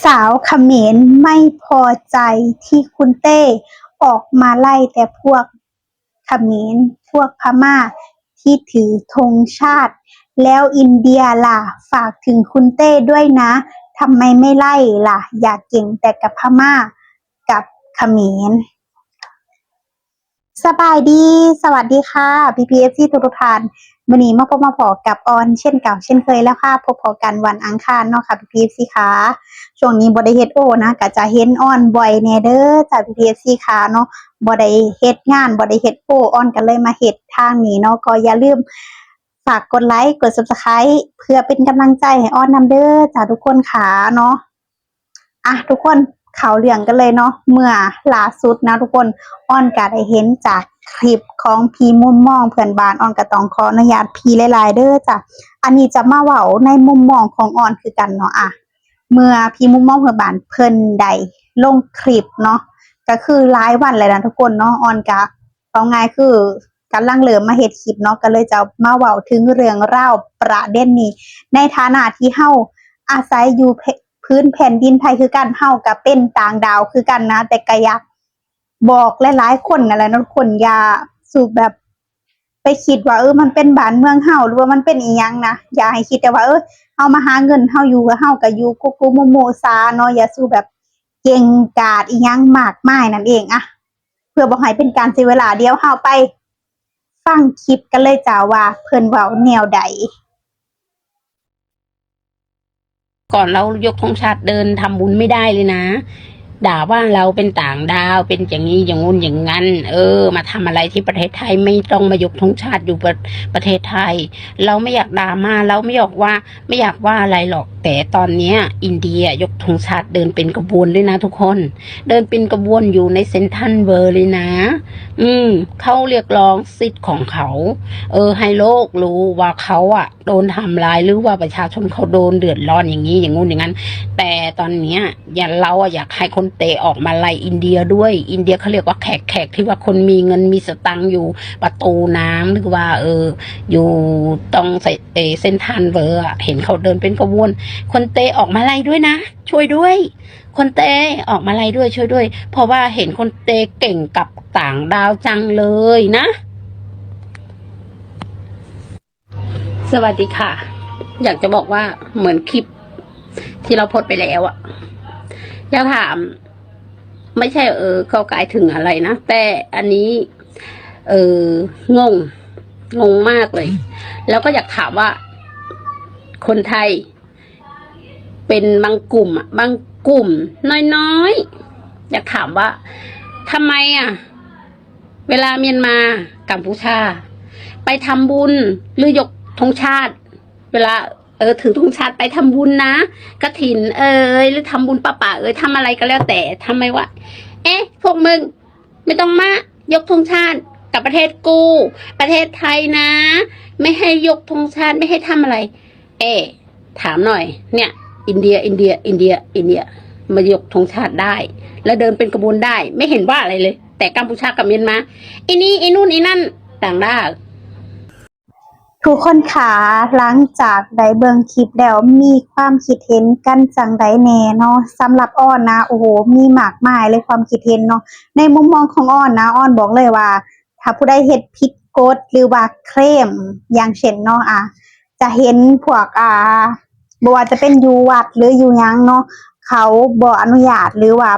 ສາວຂະເໝນໄມ່ພໍໃຈທີ່ຄຸນເຕ້ອອກມາໄລ່ແຕ່ພວກຂະເໝນ, ພວກພະມ້າທີ່ຖືທຸງຊາດ. ແລ້ວອິນເດຍລະ? ຝາກເຖິງຄຸນເຕ້ດ້ວຍນະ, ທຳໄມໄມ່ໄລ່ລະ? ຢ່າເກັ່ງແຕ່ກັບພະມ້າກັບຂະເໝນ. ສະບາຍດີ, ສະຫວັດດີຄ່ະ ພີ່ໆ ເອັຟຊີ ທຸກໆທ່ານ. ມື້ນີ້ມາພົບມາພໍ້ກັບອອນເຊັ່ນເກົ່າເຊັ່ນເຄີຍແລ້ວຄ່ະ. ພົບພໍ້ກັນວັນອັງຄານເນາະຄ່ະ ພີ່ໆ ເອັຟຊີຄ່ະ. ຊ່ວງນີ້ບໍ່ໄດ້ເຮັດໂອນະ, ກະຈະເຫັນອອນບ່ອຍແດ່ເດີຈ້າ ພີ່ໆ ເອັຟຊີຄ່ະເນາະ. ບໍ່ໄດ້ເຮັດງານ, ບໍ່ໄດ້ເຮັດໂອ, ອອນກະເລີຍມາເຮັດທາງນີ້ເນາະ. ກໍຢ່າລືມຝາກກົດໄລ ກົດ Subscribe ເພື່ອເປັນກຳລັງໃຈໃຫ້ອອນນຳເດີຈ້າ ທຸກຄົນຄ່ະເນາະ. ອ່ະ ທຸກຄົນ ເຂົ້າເລື່ອງກັນເລີຍເນາະ. ເມື່ອລ່າສຸດນະທຸກຄົນ ອອນກະໄດ້ເຫັນຈາກຄລິບຂອງພີ່ມຸມມອງເພື່ອນບ້ານ, ອອນກະຕ້ອງຂໍອະນຸຍາດພີ່ຫຼາຍໆເດີຈ້າ. ອັນນີ້ຈະມາເວົ້າໃນມຸມມອງຂອງອອນຄືກັນເນາະ. ອ່ະ ເມື່ອພີ່ມຸມມອງເພື່ອນບ້ານເພິ່ນໄດ້ລົງຄລິບເນາະ, ກະຄືຫຼາຍວັນແລ້ວນະທຸກຄົນເນາະ. ອອນກະ ເວົ້າງ່າຍຄືກຳລັງເລີ່ມມາເຮັດຄລິບເນາະ, ກໍເລີຍຈະມາເວົ້າເຖິງເລື່ອງລາວປະເດັນນີ້. ໃນຖານະທີ່ເຮົາອາໄສຢູ່ ແຜ່ນ ພື້ນແຜ່ນດິນໄທຄືກັນ, ເຮົາກໍເປັນຕ່າງດາວຄືກັນນະ, ແຕ່ກໍຢາກບອກຫຼາຍໆຄົນນັ້ນແຫຼະເນາະ, ຄົນຢ່າສູ່ແບບໄປຄິດວ່າ ເອີ ມັນເປັນບ້ານເມືອງເຮົາ ຫຼືວ່າມັນເປັນອີ່ຫຍັງນະ. ຢ່າໃຫ້ຄິດແຕ່ວ່າ ເອີ ເຮົາມາຫາເງິນ ເຮົາຢູ່ ເຮົາກໍຢູ່ກຸກຸມຸມຸສາເນາະ, ຢ່າສູ່ແບບເກັ່ງກາດອີ່ຫຍັງມາກມາຍນັ້ນເອງ. ອ່ະ ເພື່ອບໍ່ໃຫ້ເປັນການເສຍເວລາ, ດຽວເຮົາໄປຟັງຄລິບກັນເລີຍຈ້າ ວ່າເພິ່ນເວົ້າແນວໃດ. ກ່ອນເຮົາຍົກທງຊາດເດີນທຳບຸນໄມ່ໄດ້ເລີຍນະ, ດ່າວ່າເຮົາເປັນຕ່າງດ້າວ ເປັນຢ່າງນີ້ຢ່າງງູ້ນຢ່າງນັ້ນ. ເອີ ມາທຳອະໄລທີ່ປະເທດໄທ ໄມ່ຕ້ອງມາຍົກທງຊາດຢູ່ປະ ປະເທດໄທ. ເຮົາໄມ່ຢາກດຣາມາ, ເຮົາໄມ່ຢາກວ່າ ໄມ່ຢາກວ່າອະໄລຫຼອກ, ແຕ່ຕອນເນີ້ຍອິນເດຍຍົກທງຊາດເດີນເປັນຂະບວນເລີຍນະທຸກຄົນ, ເດີນເປັນຂະບວນຢູ່ໃນເຊັນທຣັນເວີເລີຍນະ. ອືມ ເຂົາຮຽກຮ້ອງສິດຂອງເຂົາ, ເອີ ໃຫ້ໂລກຮູ້ວ່າເຂົາອະໂດນທຳລາຍ ຫຼືວ່າປະຊາຊົນເຂົາໂດນເດືອດຮ້ອນຢ່າງນີ້ຢ່າງງູ້ນຢ່າງນັ້ນ. ແຕ່ຕອນເນີ້ຍ ຢ່າ ເຮົາອະຢາກໃຫ້ຄົນເຕະອອກມາໄລ່ອິນເດຍດ້ວຍ. ອິນເດຍເຂົາຮຽກວ່າແຂກ, ແຂກທີ່ວ່າຄົນມີເງິນມີສະຕັງຢູ່ປະຕູນ້ຳ ຫຼືວ່າ ເອີ ຢູ່ຕ້ອງໃສ່ ເອີ ເຊັນທຣັນເວີອະ, ເຫັນເຂົາເດີນເປັນຂະບວນ, ຄົນເຕະອອກມາໄລ່ດ້ວຍນະ, ຊ່ວຍດ້ວຍ. ຄົນເຕະອອກມາໄລ່ດ້ວຍ, ຊ່ວຍດ້ວຍ, ເພາະວ່າເຫັນຄົນເຕະເກັ່ງກັບຕ່າງດ້າວຈັງເລີຍນະ. ສະຫວັດດີຄ່ະ. ຢາກຈະບອກວ່າເໝືອນຄລິບທີ່ເຮົາໂພສໄປແລ້ວອະ, ຢາກຖາມ ໄມ່ໃຊ່ ເອີ ເຂົ້າກາຍເຖິງອະໄລນະ, ແຕ່ອັນນີ້ ເອີ ງົງ, ງົງມາກເລີຍ. ແລ້ວກໍຢາກຖາມວ່າ ຄົນໄທ ເປັນບາງກຸ່ມອະ, ບາງກຸ່ມນ້ອຍໆ, ຢາກຖາມວ່າ ທຳໄມອະ ເວລາມຽນມາ, ກຳປູຊາ ໄປທຳບຸນ ຫຼືຍົກທງຊາດ, ເວລາ ເອີ ຖືທງຊາດໄປທຳບຸນນະ, ກະຖິນເອີຍ ຫຼືທຳບຸນປະປາເອີຍ, ທຳອະໄລກໍແລ້ວແຕ່, ທຳໄມວ່າ ເອະ ພວກມຶງ ໄມ່ຕ້ອງມາຍົກທງຊາດກັບປະເທດກູ, ປະເທດໄທນະ, ໄມ່ໃຫ້ຍົກທງຊາດ, ໄມ່ໃຫ້ທຳອະໄລ. ເອ ຖາມໜ່ອຍ ເນີ້ຍ ອິນເດຍ ອິນເດຍ ອິນເດຍ ອິນເດຍ ມາຍົກທງຊາດໄດ້ ແລະເດີນເປັນຂະບວນໄດ້, ໄມ່ເຫັນວ່າອະໄລເລີຍ. ແຕ່ກຳປູຊາກັບມຽນມາ ອີນີ້ ອີນູ້ນ ອີນັ້ນ ຕ່າງດ້າວ. ທຸກຄົນຂາ ຫຼັງຈາກໄດ້ເບິ່ງຄລິບແລ້ວ ມີຄວາມຄິດເຫັນກັນຈັ່ງໃດແດ່ເນາະ? ສຳລັບອອນນະ ໂອ້ໂຫ ມີມາກມາຍເລີຍຄວາມຄິດເຫັນເນາະ. ໃນມຸມມອງຂອງອອນນະ ອອນບອກເລີຍວ່າ ຖ້າຜູ້ໃດເຮັດຜິດກົດ ຫຼືວ່າເຄຣມ ຢ່າງເຊັ່ນເນາະ ອ່າ ຈະເຫັນພວກ ອ່າ ບໍ່ວ່າຈະເປັນຢູ່ວັດ ຫຼືຢູ່ຫຍັງເນາະ ເຂົາບໍ່ອະນຸຍາດ ຫຼືວ່າ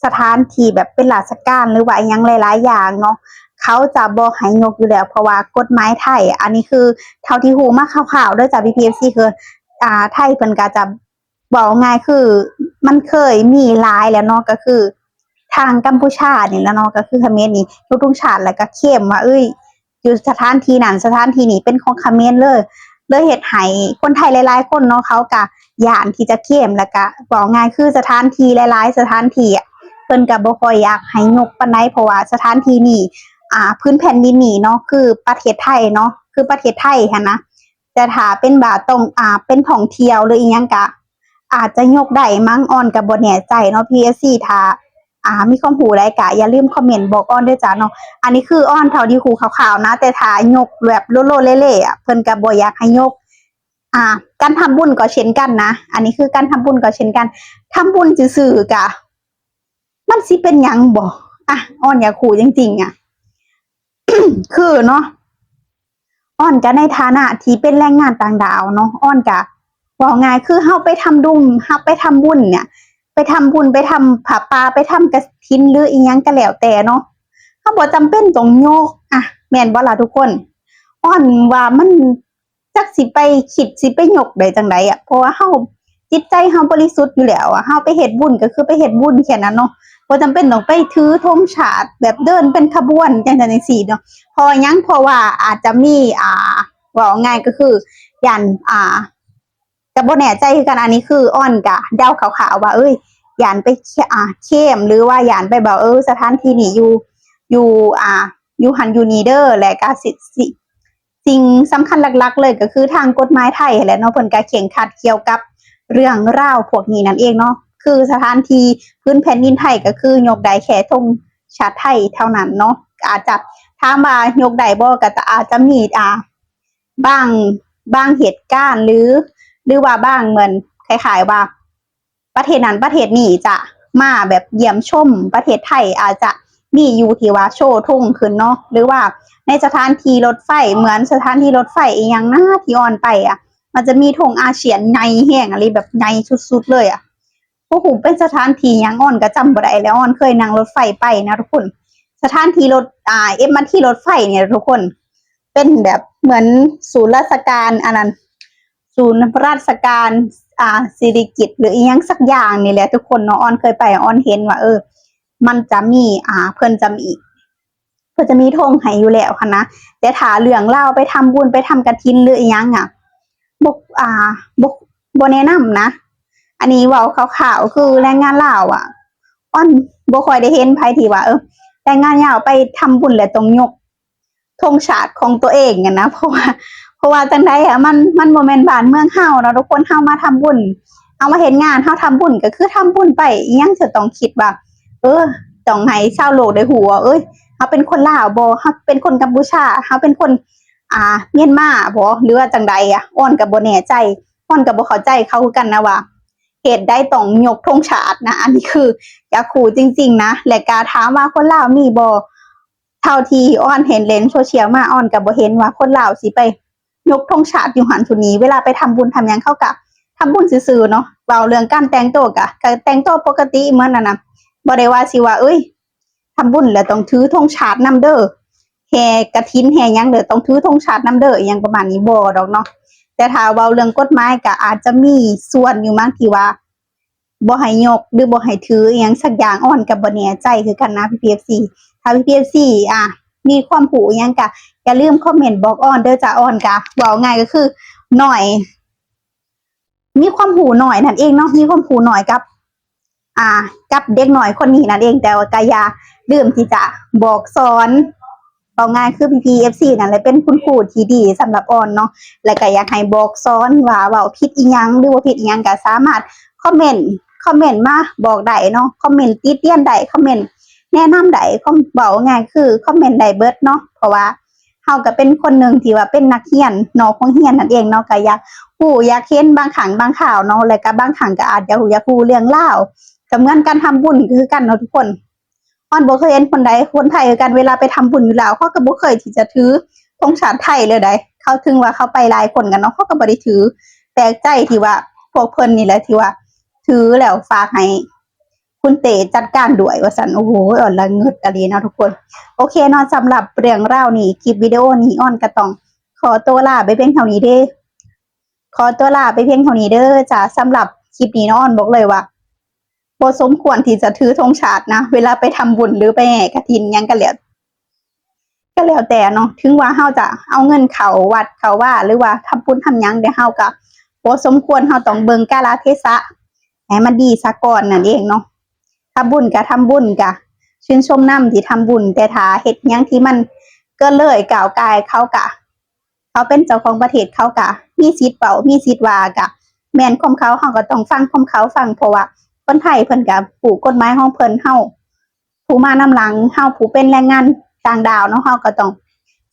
ສະຖານທີ່ແບບເປັນລາຊະການ ຫຼືວ່າອີ່ຫຍັງຫຼາຍໆຢ່າງເນາະ ເຂົາຈະບໍ່ໃຫ້ຍົກຢູ່ແລ້ວ ເພາະວ່າກົດໝາຍໄທ ອັນນີ້ຄືເທົ່າທີ່ຮູ້ມາຄ່າວໆເດີຈ້າ ພີ່ໆ ເອັຟຊີ ຄື ອ່າ ໄທເພິ່ນກໍຈະ ເວົ້າງ່າຍຄືມັນເຄີຍມີຫຼາຍແລ້ວເນາະ ກໍຄືທາງກຳປູຊານີ້ແຫຼະເນາະ ກໍຄືຂະເໝນນີ້ ທຸກໆຊາດ ແລ້ວກໍເຄມວ່າ ເອີຍ ຢູ່ສະຖານທີ່ນັ້ນ ສະຖານທີ່ນີ້ເປັນຂອງຂະເໝນເລີຍ ເລີຍເຮັດໃຫ້ຄົນໄທຫຼາຍໆຄົນເນາະ ເຂົາກະຢ້ານທີ່ຈະເຄມ ແລ້ວກະເວົ້າງ່າຍຄືສະຖານທີ່ຫຼາຍໆສະຖານທີ່ອະ ເພິ່ນກະບໍ່ຄ່ອຍຢາກໃຫ້ຍົກປານໃດ ເພາະວ່າສະຖານທີ່ນີ້ ອ່າ ພື້ນແຜ່ນດິນນີ້ເນາະ ຄືປະເທດໄທເນາະ ຄືປະເທດໄທຫັ້ນນະ ແຕ່ຖ້າເປັນວ່າຕ້ອງ ອ່າ ເປັນທ່ອງທ່ຽວ ຫຼືອີ່ຫຍັງກະ ອາດຈະຍົກໄດ້ມັ້ງ ອອນກະບໍ່ແນ່ໃຈເນາະ ພີ່ເອັຟຊີ ຖ້າ ອ່າ ມີຄວາມຮູ້ໃດກະຢ່າລືມຄອມເມັນບອກອອນເດີຈ້າເນາະ ອັນນີ້ຄືອອນເທົ່າທີ່ຮູ້ຄ່າວໆນະ ແຕ່ຖ້າຍົກແບບໂລໆເລໆອະ ເພິ່ນກະບໍ່ຢາກໃຫ້ຍົກ ອ່າ ການທຳບຸນກໍເຊັ່ນກັນນະ ອັນນີ້ຄືການທຳບຸນກໍເຊັ່ນກັນ ທຳບຸນຊື່ໆກະ ມັນຊິເປັນຫຍັງບໍ່? ອະ ອອນຢາກຮູ້ຈິງໆອະ ຄືເນາະ ອອນກະໃນຖານະທີ່ເປັນແຮງງານຕ່າງດ້າວເນາະ ອອນກະ ເວົ້າງ່າຍຄືເຮົາໄປທຳດຸມ ເຮົາໄປທຳບຸນເນຍ ໄປທຳບຸນ ໄປທຳຜ້າປ່າ ໄປທຳກະຖິນ ຫຼືອີ່ຫຍັງກະແລ້ວແຕ່ເນາະ ເຮົາບໍ່ຈຳເປັນຕ້ອງຍົກ ອະ ແມ່ນບໍ່ລະທຸກຄົນ? ອອນວ່າມັນ ຈັກຊິໄປຄິດຊິໄປຍົກໄດ້ຈັ່ງໃດອະ ເພາະວ່າເຮົາ ຈິດໃຈເຮົາບໍລິສຸດຢູ່ແລ້ວອະ ເຮົາໄປເຮັດບຸນກໍຄືໄປເຮັດບຸນແຄ່ນັ້ນເນາະ ບໍ່ຈຳເປັນຕ້ອງໄປຖືທຸງຊາດ ແບບເດີນເປັນຂະບວນຈັ່ງຊັ້ນຈັ່ງຊີ້ເນາະ ເພາະຫຍັງ? ເພາະວ່າອາດຈະມີ ອ່າ ເວົ້າງ່າຍກໍຄືຢ້ານ ອ່າ ກໍບໍ່ແນ່ໃຈຄືກັນ ອັນນີ້ຄືອອນກະເດົາຄ່າວໆວ່າ ເອີຍ ຢ້ານໄປ ອ່າ ເຄມ ຫຼືວ່າຢ້ານໄປບອກ ເອີ ສະຖານທີ່ນີ້ຢູ່ ຢູ່ ອ່າ ຢູ່ຫັ້ນຢູ່ນີ້ເດີ ແລະກະ ຊິ ຊິ ສິ່ງສຳຄັນຫຼັກໆເລີຍກໍຄືທາງກົດໝາຍໄທຫັ້ນແຫຼະເນາະ ເພິ່ນກໍເຄັ່ງຄັດກ່ຽວກັບເລື່ອງລາວພວກນີ້ນັ້ນເອງເນາະ ຄືສະຖານທີ່ພື້ນແຜ່ນດິນໄທກໍຄືຍົກໄດ້ແຄ່ທຸງຊາດໄທເທົ່ານັ້ນເນາະ ອາດຈະ ຖາມວ່າຍົກໄດ້ບໍ່ ກໍອາດຈະມີ ອ່າ ບາງ ບາງເຫດການ ຫຼື ຫຼືວ່າບາງ ເໝືອນຄ້າຍໆວ່າ ປະເທດນັ້ນປະເທດນີ້ຈະມາແບບຢ້ຽມຊົມປະເທດໄທ ອາດຈະມີຢູ່ທີ່ວ່າໂຊທຸງຂຶ້ນເນາະ ຫຼືວ່າໃນສະຖານທີ່ລົດໄຟ ເໝືອນສະຖານທີ່ລົດໄຟອີ່ຫຍັງນະທີ່ອອນໄປອະ ມັນຈະມີທຸງອາຊຽນໃຫຍ່ແຮງອີ່ຫຼີ ແບບໃຫຍ່ສຸດໆເລີຍອະ ບໍ່ຮູ້ເປັນສະຖານທີ່ຫຍັງ ອອນກໍຈຳບໍ່ໄດ້ແລ້ວ ອອນເຄີຍນັ່ງລົດໄຟໄປນະທຸກຄົນ ສະຖານທີ່ລົດ ອ່າ ເອັມອາທີ ລົດໄຟນີ້ລະທຸກຄົນ ເປັນແບບເໝືອນສູນລາຊະການ ອັນນັ້ນ ສູນລາຊະການ ອ່າ ສິລິກິດ ຫຼືອີ່ຫຍັງສັກຢ່າງນີ້ແຫຼະທຸກຄົນເນາະ ອອນເຄີຍໄປ ອອນເຫັນວ່າ ເອີ ມັນຈະມີ ອ່າ ເພິ່ນຈະມີ ເພິ່ນຈະມີທຸງໃຫ້ຢູ່ແລ້ວຫັ້ນນະ ແຕ່ຖ້າເລື່ອງລາວໄປທຳບຸນ ໄປທຳກະຖິນ ຫຼືອີ່ຫຍັງອະ ບໍ່ ອ່າ ບໍ່ ບໍ່ແນະນຳນະ ອັນນີ້ເວົ້າຄ່າວໆ ຄືແຮງງານລາວອະ ອອນບໍ່ຄ່ອຍໄດ້ເຫັນໃຜທີ່ວ່າ ເອີ ແຮງງານລາວໄປທຳບຸນແລ້ວຕ້ອງຍົກ ທຸງຊາດຂອງຕົວເອງຫັ້ນນະ ເພາະວ່າ ເພາະວ່າຈັ່ງໃດອະ ມັນ ມັນບໍ່ແມ່ນບ້ານເມືອງເຮົາເນາະທຸກຄົນ ເຮົາມາທຳບຸນ ເຮົາມາເຮັດງານ ເຮົາທຳບຸນກໍຄືທຳບຸນໄປ ອີ່ຫຍັງຈະຕ້ອງຄິດວ່າ ເອີ ຕ້ອງໃຫ້ຊາວໂລກໄດ້ຮູ້ວ່າ ເອີຍ ເຮົາເປັນຄົນລາວບໍ່ ເຮົາເປັນຄົນກຳປູຊາ ເຮົາເປັນຄົນ ອ່າ ມຽນມາບໍ່ ຫຼືວ່າຈັ່ງໃດອະ ອອນກໍບໍ່ແນ່ໃຈ ອອນກໍບໍ່ເຂົ້າໃຈເຂົາຄືກັນນະວ່າ ເຫດໃດຕ້ອງຍົກທຸງຊາດນະ ອັນນີ້ຄືຢາກຮູ້ຈິງໆນະ ແລະກະຖາມວ່າຄົນລາວມີບໍ່? ເທົ່າທີ່ອອນເຫັນເຫຼັ້ນໂຊຊຽວມາ ອອນກໍບໍ່ເຫັນວ່າຄົນລາວຊິໄປຍົກທຸງຊາດຢູ່ຫັ້ນຢູ່ນີ້ ເວລາໄປທຳບຸນທຳຫຍັງ ເຂົາກໍທຳບຸນຊື່ໆເນາະ ເວົ້າເລື່ອງການແຕ່ງໂຕກໍ ກໍແຕ່ງໂຕປົກກະຕິເໝືອນນັ້ນນະ ບໍ່ໄດ້ວ່າຊິວ່າ ເອີຍ ທຳບຸນແລ້ວຕ້ອງຖືທຸງຊາດນຳເດີ ແຫ່ກະຖິນແຫ່ຫຍັງເດີ ຕ້ອງຖືທຸງຊາດນຳເດີ ອີ່ຫຍັງປະມານນີ້ ບໍ່ດອກເນາະ ແຕ່ຖ້າເວົ້າເລື່ອງກົດໝາຍກໍອາດຈະມີສ່ວນຢູ່ມັ້ງທີ່ວ່າ ບໍ່ໃຫ້ຍົກ ຫຼື ບໍ່ໃຫ້ຖືອີ່ຫຍັງສັກຢ່າງ ອອນກໍບໍ່ແນ່ໃຈຄືກັນນະ ພີ່ໆເອັຟຊີ ຖ້າພີ່ໆເອັຟຊີ ອ່າ ມີຄວາມຮູ້ອີ່ຫຍັງກໍຢ່າລືມຄອມເມັນບອກອອນເດີຈ້າ ອອນກໍເວົ້າງ່າຍກໍຄືໜ້ອຍ ມີຄວາມຮູ້ໜ້ອຍນັ້ນເອງເນາະ ມີຄວາມຮູ້ໜ້ອຍກັບ ອ່າ ກັບເດັກນ້ອຍຄົນນີ້ນັ້ນເອງ ແຕ່ວ່າກໍຢ່າລືມທີ່ຈະບອກສອນ ເວົ້າງ່າຍຄືພີ່ໆເອັຟຊີນັ້ນແຫຼະ ເປັນຄຸນຄູທີ່ດີສຳລັບອອນເນາະ ແລະກໍຢາກໃຫ້ບອກສອນວ່າເວົ້າຜິດອີ່ຫຍັງ ຫຼືບໍ່ຜິດອີ່ຫຍັງກໍສາມາດຄອມເມັນ ຄອມເມັນມາບອກໄດ້ເນາະ ຄອມເມັນຕິຕຽນໄດ້ ຄອມເມັນແນະນຳໄດ້ ຄອມ ເວົ້າງ່າຍຄືຄອມເມັນໄດ້ເບິດເນາະ ເພາະວ່າ ເຮົາກໍເປັນຄົນໜຶ່ງທີ່ວ່າເປັນນັກຮຽນນອກໂຮງຮຽນນັ້ນເອງເນາະ ກໍຢາກຮູ້ຢາກເຫັນບາງຄັ້ງບາງຄາວເນາະ ແລະກໍບາງຄັ້ງກໍອາດຢາກຮູ້ຢາກຮູ້ເລື່ອງລາວ ກໍເໝືອນການທຳບຸນຄືກັນເນາະທຸກຄົນ ອອນບໍ່ເຄີຍເຫັນຄົນໃດ ຄົນໄທຄືກັນ ເວລາໄປທຳບຸນຢູ່ລາວ ເຂົາກໍບໍ່ເຄີຍທີ່ຈະຖືທຸງຊາດໄທເລີຍໃດ ເຂົາເຖິງວ່າເຂົາໄປຫຼາຍຄົນກັນເນາະ ເຂົາກໍບໍ່ໄດ້ຖື ແປກໃຈທີ່ວ່າພວກເພິ່ນນີ້ແຫຼະທີ່ວ່າຖືແລ້ວຝາກໃຫ້ ຄຸນເຕຈັດການດ້ວຍວ່າຊັ້ນ ໂອ້ໂຫ ອອນລະງຶດອີ່ຫຼີເນາະທຸກຄົນ ໂອເຄເນາະ ສຳລັບເລື່ອງລາວນີ້ ຄລິບວິດີໂອນີ້ ອອນກໍຕ້ອງຂໍຕົວລາໄປພຽງເທົ່ານີ້ເດ້ ຂໍຕົວລາໄປພຽງເທົ່ານີ້ເດີຈ້າ ສຳລັບຄລິບນີ້ເນາະ ອອນບອກເລີຍວ່າບໍ່ສົມຄວນທີ່ຈະຖືທຸງຊາດນະ ເວລາໄປທຳບຸນ ຫຼື ໄປແຫ່ກະຖິນຫຍັງກໍແລ້ວ ກໍແລ້ວແຕ່ເນາະ ເຖິງວ່າເຮົາຈະເອົາເງິນເຂົ້າວັດເຂົ້າວາ ຫຼືວ່າທຳບຸນທຳຫຍັງ ແຕ່ເຮົາກໍບໍ່ສົມຄວນ ເຮົາຕ້ອງເບິ່ງກາລະເທສະໃຫ້ມັນດີສາກ່ອນນັ້ນເອງເນາະ ທຳບຸນກໍທຳບຸນ ກໍຊື່ນຊົມນຳທີ່ທຳບຸນ ແຕ່ຖ້າເຮັດຫຍັງທີ່ມັນເກີນເລີຍກ້າວກ່າຍ ເຂົາກໍ ເຂົາເປັນເຈົ້າຂອງປະເທດ ເຂົາກໍມີສິດເວົ້າ ມີສິດວ່າ ກໍແມ່ນຄວາມເຂົາ ເຮົາກໍຕ້ອງຟັງຄວາມເຂົາຟັງ ເພາະວ່າຄົນໄທເພິ່ນກໍຮູ້ກົດໝາຍຂອງເພິ່ນ ເຮົາ ຜູ້ມານຳຫຼັງເຮົາ ຜູ້ເປັນແຮງງານຕ່າງດ້າວເນາະ ເຮົາກໍຕ້ອງ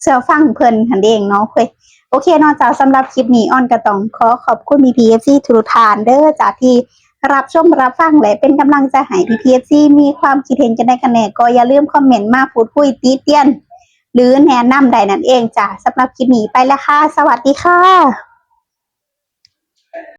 ເຊື່ອຟັງເພິ່ນຫັ້ນເອງເນາະເອີຍ. ໂອເຄເນາະເຈົ້າ, ສຳລັບຄລິບນີ້ ອອນກໍຕ້ອງຂໍຂອບຄຸນ ພີ່ໆ ເອັຟຊີ ທຸກໆທ່ານເດີເຈົ້າ ທີ່ຮັບຊົມຮັບຟັງ ແລະ ເປັນກຳລັງໃຈໃຫ້ ພີ່ໆ ເອັຟຊີ ມີຄວາມຄິດເຫັນຈັ່ງໃດກັນແດ່ ກໍຢ່າລືມຄອມເມັນມາພູດຄຸຍຕິຕຽນ ຫຼື ແນະນຳໄດ້ນັ້ນເອງເຈົ້າ. ສຳລັບຄລິບນີ້ໄປແລ້ວຄ່ະ, ສະຫວັດດີຄ່ະ.